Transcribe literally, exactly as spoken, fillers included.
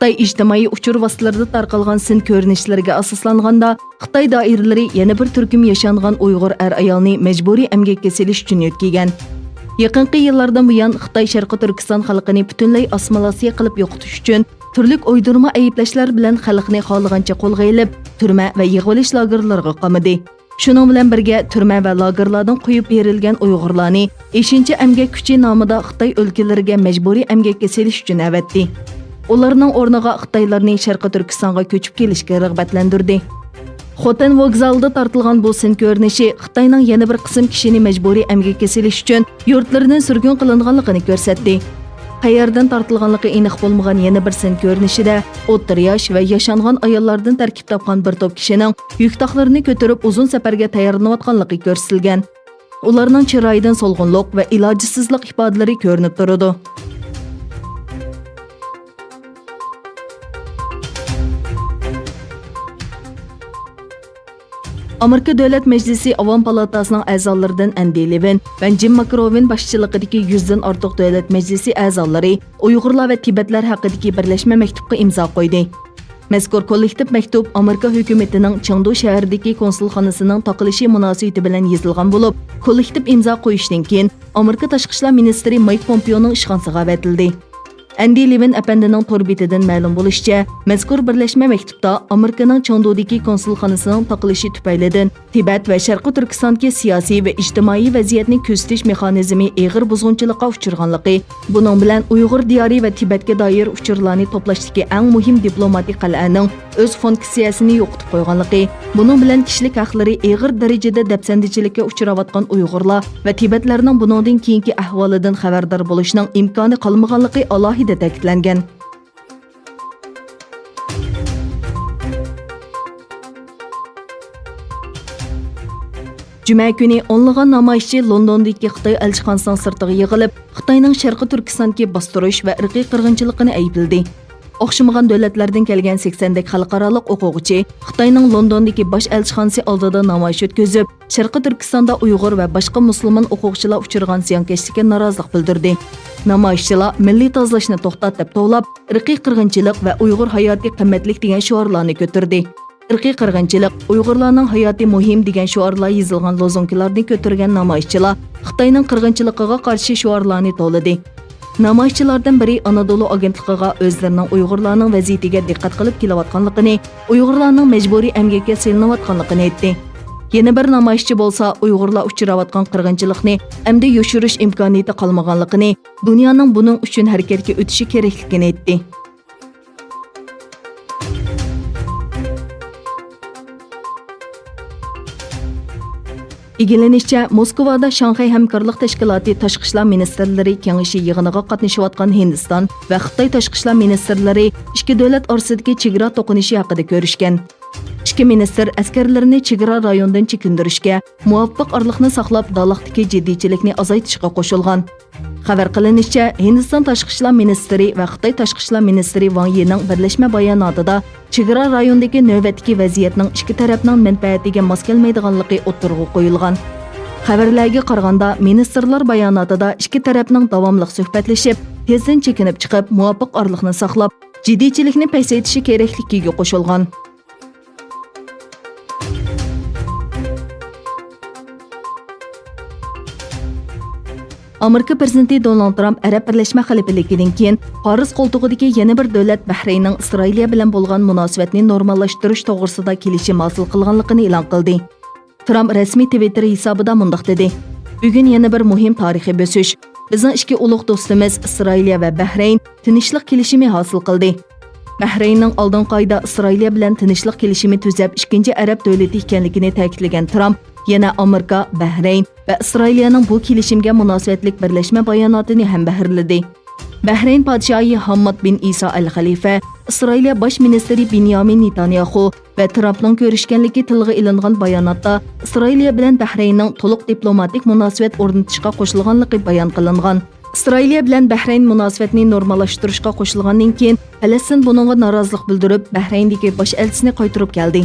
خىتاي ئىجتىمائىي ئۇچۇر ۋاسىتىلىرىدا تارقالغان سىن كۆرۈنۈشلىرىگە ئاساسلانغاندا، خىتاي دائىرىلىرى يەنە بىر تۈركۈم ياشانغان ئۇيغۇر ئەر-ئايالنى مەجبۇرىي ئەمگەككە سېلىش ئۈچۈن يۆتكىگەن. يېقىنقى يىللاردىن بۇيان، خىتاي شەرقىي تۈركىستان خەلقىنى پۈتۈنلەي ئاسسىمىلياتسىيە قىلىپ يوقىتىش ئۈچۈن، تۈرلۈك ئويدۇرما ئەيىبلەشلەر بىلەن خەلقنى خالىغانچە قولغا ئېلىپ، تۈرمە ۋە يىغىۋېلىش لاگېرلىرىغا قامىدى. شۇنىڭ بىلەن بىرگە، تۈرمە ۋە لاگېرلاردىن قويۇپ بېرىلگەن ئۇيغۇرلارنى ئېشىنچا ئەمگەك كۈچى نامىدا خىتاي ئۆلكىلىرىگە مەجبۇرىي ئەمگەككە سېلىش ئۈچۈن ئەۋەتتى. ئۇلارنىڭ ئورنىغا خىتايلارنى شەرقىي تۈركىستانغا كۆچۈپ كېلىشكە رىغبەتلەندۈردى. خوتەن ۋوگزالىدا تارتىلغان بۇ سىن كۆرۈنۈشى خىتاينىڭ يەنە بىر قىسىم كىشىنى مەجبۇرىي ئەمگەككە سېلىش ئۈچۈن يۇرتلىرىدىن سۈرگۈن قىلىنغانلىقىنى كۆرسەتتى. قەيەردىن تارتىلغانلىقى ئېنىق بولمىغان يەنە بىر سىن كۆرۈنۈشىدە ئوتتۇرا ياش ۋە ياشانغان ئاياللاردىن تەركىب تاپقان بىر توپ كىشىنىڭ يۈك-تاقلىرىنى كۆتۈرۈپ ئۇزۇن سەپەرگە تەييارلىنىۋاتقانلىقى كۆرسىتىلگەن. ئۇلارنىڭ چىرايىدىن سولغۇنلۇق ۋە ئىلاجسىزلىق ئىپادىلىرى كۆرۈنۈپ تۇرىدۇ. ئامېرىكا دۆلەت مەجلىسى ئاۋام پالاتاسىنىڭ ئەزالىرىدىن ئەندى لېۋىن ۋە جىم ماكروۋىن باشچىلىقىدىكى يۈزدىن ئارتۇق دۆلەت مەجلىسى ئەزالىرى ئۇيغۇرلار ۋە تىبەتلەر ھەققىدىكى بىرلەشمە مەكتۇپقا ئىمزا قويدى. مەزكۇر كوللېكتىپ مەكتۇپ ئامېرىكا ھۆكۈمىتىنىڭ چېڭدۇ شەھىرىدىكى كونسۇلخانىسىنىڭ تاقىلىشى مۇناسىۋىتى بىلەن يېزىلغان بولۇپ، كوللېكتىپ ئىمزا قويۇشتىن كېيىن، ئامېرىكا تاشقى ئىشلار مىنىستىرى مايك پومپېئونىڭ ئىشخانىسىغا ئەۋەتىلدى. ئەندى لېۋىن ئەپەندىنىڭ تور بېتىدىن مەلۇم بولۇشىچە، مەزكۇر بىرلەشمە مەكتۇپتا ئامېرىكىنىڭ چېڭدۇدىكى كونسۇلخانىسىنىڭ تاقىلىشى تۈپەيلىدىن تىبەت ۋە شەرقىي تۈركىستاندىكى سىياسىي ۋە ئىجتىمائىي ۋەزىيەتنى كۆزىتىش مېخانىزمى ئېغىر بۇزغۇنچىلىققا ئۇچرىغانلىقى، بۇنىڭ بىلەن ئۇيغۇر دىيارى ۋە تىبەتكە دائىر ئۇچۇرلارنى توپلاشتىكى ئەڭ مۇھىم دىپلوماتىك قەلئەنىڭ ئۆز فۇنكسىيەسىنى يوقىتىپ قويغانلىقى، بۇنىڭ بىلەن كىشىلىك ھەقلىرى ئېغىر دەرىجىدە دەپسەندىچىلىككە ئۇچراۋاتقان ئۇيغۇرلار ۋە تىبەتلەرنىڭ بۇنىڭدىن كېيىنكى ئەھۋالىدىن خەۋەردار بولۇشنىڭ ئىمكانى قالمىغانلىقى ئالاھىدە تەكىتلەنگەن. جۈمە كۈنى ئونلىغان نامايىشچى لوندوندىكى خىتاي ئەلچىخانىسىنىڭ سىرتىغا يىغىلىپ، خىتاينىڭ شەرقىي تۈركىستاندىكى باستۇرۇش ۋە ئىرقىي قىرغىنچىلىقىنى ئەيىبلىدى. ئوخشىمىغان دۆلەتلەردىن كەلگەن سەكسەندەك خەلقئارالىق ئوقۇغۇچى خىتاينىڭ لوندوندىكى باش ئەلچىخانىسى ئالدىدا نامايىش ئۆتكۈزۈپ، شەرقىي تۈركىستاندا ئۇيغۇر ۋە باشقا مۇسۇلمان ئوقۇغۇچىلار ئۇچرىغان زىيانكەشلىككە نارازىلىق بىلدۈردى. نامايىشچىلار مىللىي تازىلاشنى توختات دەپ توۋلاپ، ئىرقىي قىرغىنچىلىق ۋە ئۇيغۇر ھاياتى قىممەتلىك دېگەن شوئارلارنى كۆتۈردى. ئىرقىي قىرغىنچىلىق، ئۇيغۇرلارنىڭ ھاياتى مۇھىم دېگەن شوئارلار يېزىلغان لوزۇنكىلارنى كۆتۈرگەن نامايىشچىلار خىتاينىڭ قىرغىنچىلىقىغا قارشى شوئارلارنى توۋلىدى. نامايىشچىلاردىن بىرى ئانادولۇ ئاگېنتلىقىغا ئۆزلىرىنىڭ ئۇيغۇرلارنىڭ ۋەزىيىتىگە دىققەت قىلىپ كېلىۋاتقانلىقىنى، ئۇيغۇرلارنىڭ مەجبۇرىي ئەمگەككە سېلىنىۋاتقانلىقىنى ئېيتتى. يەنە بىر نامايىشچى بولسا ئۇيغۇرلار ئۇچراۋاتقان قىرغىنچىلىقنى ئەمدى يوشۇرۇش ئىمكانىيىتى قالمىغانلىقىنى، دۇنيانىڭ بۇنىڭ ئۈچۈن ھەرىكەتكە ئۆتۈشى كېرەكلىكىنى ئېيتتى. ئىگىلىنىشىچە، موسكۋادا شاڭخەي ھەمكارلىق تەشكىلاتى تاشقى ئىشلار مىنىستىرلىرى كېڭىشى يىغىنىغا قاتنىشىۋاتقان ھىندىستان ۋە خىتاي تاشقى ئىشلار مىنىستىرلىرى ئىككى دۆلەت ئارىسىدىكى چېگرا توقۇنۇشى ھەققىدە كۆرۈشكەن. ئىككى مىنىستىر ئەسكەرلىرىنى چېگرا رايونىدىن چېكىندۈرۈشكە، مۇۋاپىق ئارىلىقنى ساقلاپ، دالاقتىكى جىددىيچىلىكنى ئازايتىشقا قوشۇلغان. خەۋەر قىلىنىشىچە، ھىندىستان تاشقى ئىشلار مىنىستىرى ۋە خىتاي تاشقى ئىشلار مىنىستىرى ۋاڭ يىنىڭ بىرلەشمە باياناتىدا چېگرا رايونىدىكى نۆۋەتتىكى ۋەزىيەتنىڭ ئىككى تەرەپنىڭ مەنپەئەتىگە ماس كەلمەيدىغانلىقى ئوتتۇرىغا قويۇلغان. خەۋەرلەرگە قارىغاندا، مىنىستىرلار باياناتىدا ئىككى تەرەپنىڭ داۋاملىق سۆھبەتلىشىپ، تېزدىن چېكىنىپ چىقىپ، مۇۋاپىق ئارىلىقنى ساقلاپ، جىددىيچىلىكنى پەسەيتىشى كېرەكلىكىگە قوشۇلغان. ئامېرىكا پىرېزىدېنتى دونالد ترامپ ئەرەب بىرلەشمە خەلىپىلىكىدىن كېيىن پارس قولتۇقىدىكى يەنە بىر دۆلەت بەھرەيننىڭ ئىسرائىلىيە بىلەن بولغان مۇناسىۋەتنى نورماللاشتۇرۇش توغرىسىدا كېلىشىم ھاسىل قىلغانلىقىنى ئېلان قىلدى. ترامپ رەسمىي تىۋىتتېر ھېسابىدا مۇنداق دېدى: «بۈگۈن يەنە بىر مۇھىم تارىخىي بۆسۈش. بىزنىڭ ئىككى ئۇلۇغ دوستىمىز ئىسرائىلىيە ۋە بەھرەين تىنچلىق كېلىشىمى ھاسىل قىلدى.» بەھرەيننىڭ ئالدىنقى ئايدا ئىسرائىلىيە بىلەن تىنچلىق كېلىشىمى تۈزەپ، ئىككىنچى ئەرەب دۆلىتى ئىكەنلىكىنى تەكىتلىگەن ترامپ يەنە ئامېرىكا، بەھرەين ۋە ئىسرائىلىيەنىڭ بۇ كېلىشىمگە مۇناسىۋەتلىك بىرلەشمە باياناتىنى ھەمبەھىرلىدى. بەھرەين پادىشاھى ھامماد بىن ئىسا ئەل خەلىپە، ئىسرائىلىيە باش مىنىستىرى بېنيامىن نېتانياخۇ ۋە ترامپنىڭ كۆرۈشكەنلىكى تىلغا ئېلىنغان باياناتتا ئىسرائىلىيە بىلەن بەھرەيننىڭ تولۇق دىپلوماتىك مۇناسىۋەت ئورنىتىشقا قوشۇلغانلىقى بايان قىلىنغان. ئىسرائىلىيە بىلەن بەھرەين مۇناسىۋەتنى نورماللاشتۇرۇشقا قوشۇلغاندىن كېيىن، پەلەستىن بۇنىڭغا نارازىلىق بىلدۈرۈپ، بەھرەيندىكى باش ئەلچىسىنى قايتۇرۇپ كەلدى.